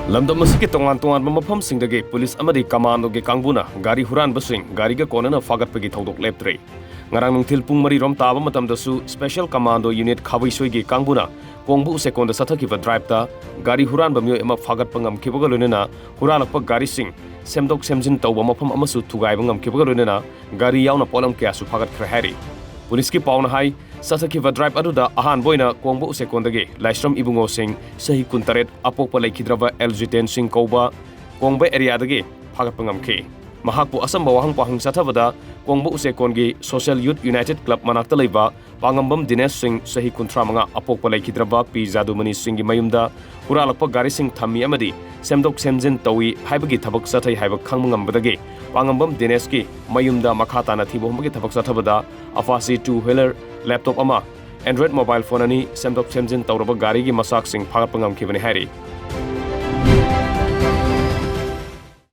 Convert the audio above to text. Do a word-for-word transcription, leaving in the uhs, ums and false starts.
ꯂꯝꯗꯝ ꯑꯁꯤꯒꯤ ꯇꯣꯉꯥꯟ ꯇꯣꯉꯥꯟꯕ ꯃꯐꯝꯁꯤꯡꯗꯒꯤ ꯄꯨꯂꯤꯁ ꯑꯃꯗꯤ ꯀꯃꯥꯟꯗꯣꯒꯤ ꯀꯥꯡꯕꯨꯅ ꯒꯥꯔꯤ ꯍꯨꯔꯥꯟꯕꯁꯤꯡ ꯒꯥꯔꯤꯒ ꯀꯣꯟꯅꯅ ꯐꯥꯒꯠꯄꯒꯤ ꯊꯧꯗꯣꯛ ꯂꯦꯞꯇ꯭ꯔꯤ꯫ ꯉꯔꯥꯡ ꯅꯨꯡꯊꯤꯜ ꯄꯨꯡ ꯃꯔꯤ ꯔꯣꯝ ꯇꯥꯕ ꯃꯇꯝꯗꯁꯨ Special Commando Unit ꯈꯥꯕꯩꯁꯣꯏꯒꯤ ꯀꯥꯡꯕꯨꯅ ꯀꯣꯡꯕ ꯎꯆꯦꯀꯣꯟꯗ ꯆꯠꯊꯈꯤꯕ ꯗ꯭ꯔꯥꯏꯚꯇ ꯒꯥꯔꯤ ꯍꯨꯔꯥꯟꯕ ꯃꯤꯑꯣꯏ ꯑꯃ ꯐꯥꯒꯠꯄ ꯉꯝꯈꯤꯕꯒ ꯂꯣꯏꯅꯅ ꯍꯨꯔꯥꯜꯂꯛꯄ ꯒꯥꯔꯤꯁꯤꯡ ꯁꯦꯝꯗꯣꯛ ꯁꯦꯝꯖꯤꯟ ꯇꯧꯕ ꯃꯐꯝ ꯑꯃꯁꯨ ꯊꯨꯒꯥꯏꯕ ꯉꯝꯈꯤꯕꯒ ꯂꯣꯏꯅꯅ ꯒꯥꯔꯤ ꯌꯥꯎꯅ ꯄꯣꯠꯂꯝ ꯀꯌꯥꯁꯨ ꯐꯥꯒꯠꯈ꯭ꯔꯦ ꯍꯥꯏꯔꯤ꯫ ꯄꯨꯂꯤꯁꯀꯤ ꯄꯥꯎꯅ ꯍꯥꯏ, ꯆꯠꯊꯈꯤꯕ ꯗ꯭ꯔꯥꯏꯚ ꯑꯗꯨꯗ ꯑꯍꯥꯟꯕ ꯑꯣꯏꯅ ꯀꯣꯡꯕ ꯎꯆꯦꯀꯣꯟꯗꯒꯤ ꯂꯥꯏꯁ꯭ꯔꯝ ꯏꯕꯨꯡꯉꯣꯁꯤꯡ, ꯆꯍꯤ ꯀꯨꯟꯇꯔꯦꯠ, ꯑꯄꯣꯛꯄ ꯂꯩꯈꯤꯗ꯭ꯔꯕ ꯑꯦꯜ ꯖꯤꯇꯦꯟ ꯁꯤꯡ ꯀꯧꯕ ꯀꯣꯡꯕ ꯑꯦꯔꯤꯌꯥꯗꯒꯤ ꯐꯥꯒꯠꯄ ꯉꯝꯈꯤ꯫ ꯃꯍꯥꯛꯄꯨ ꯑꯆꯝꯕ ꯋꯥꯍꯪ ꯄꯥꯎꯍꯪ ꯆꯠꯊꯕꯗ ꯀꯣꯡꯕ ꯎꯆꯦꯀꯣꯟꯒꯤ Social Youth United Club ꯃꯅꯥꯛꯇ ꯂꯩꯕ ꯄꯥꯉꯝꯕꯝ ꯗꯤꯅꯦꯁ ꯁꯤꯡ, ꯆꯍꯤ ꯀꯨꯟꯊ꯭ꯔꯥ ꯃꯉꯥ, ꯑꯄꯣꯛꯄ ꯂꯩꯈꯤꯗ꯭ꯔꯕ ꯄꯤ ꯖꯥꯗꯨꯃꯅꯤ ꯁꯤꯡꯒꯤ ꯃꯌꯨꯝꯗ ꯍꯨꯔꯥꯜꯂꯛꯄ ꯒꯥꯔꯤꯁꯤꯡ ꯊꯝꯃꯤ ꯑꯃꯗꯤ ꯁꯦꯝꯗꯣꯛ ꯁꯦꯝꯖꯤꯟ ꯇꯧꯏ ꯍꯥꯏꯕꯒꯤ ꯊꯕꯛ ꯆꯠꯊꯩ ꯍꯥꯏꯕ ꯈꯪꯕ ꯉꯝꯕꯗꯒꯤ ꯄꯥꯉꯝꯕꯝ ꯗꯤꯅꯦꯁꯀꯤ ꯃꯌꯨꯝꯗ ꯃꯈꯥ ꯇꯥꯅ ꯊꯤꯕ ꯍꯨꯝꯕꯒꯤ ꯊꯕꯛ ꯆꯠꯊꯕꯗ Apache two wheeler, laptop ꯑꯃ, Android mobile phone ꯑꯅꯤ, ꯁꯦꯝꯗꯣꯛ ꯁꯦꯝꯖꯤꯟ ꯇꯧꯔꯕ ꯒꯥꯔꯤꯒꯤ ꯃꯆꯥꯛꯁꯤꯡ ꯐꯥꯒꯠꯄ ꯉꯝꯈꯤꯕꯅꯤ ꯍꯥꯏꯔꯤ꯫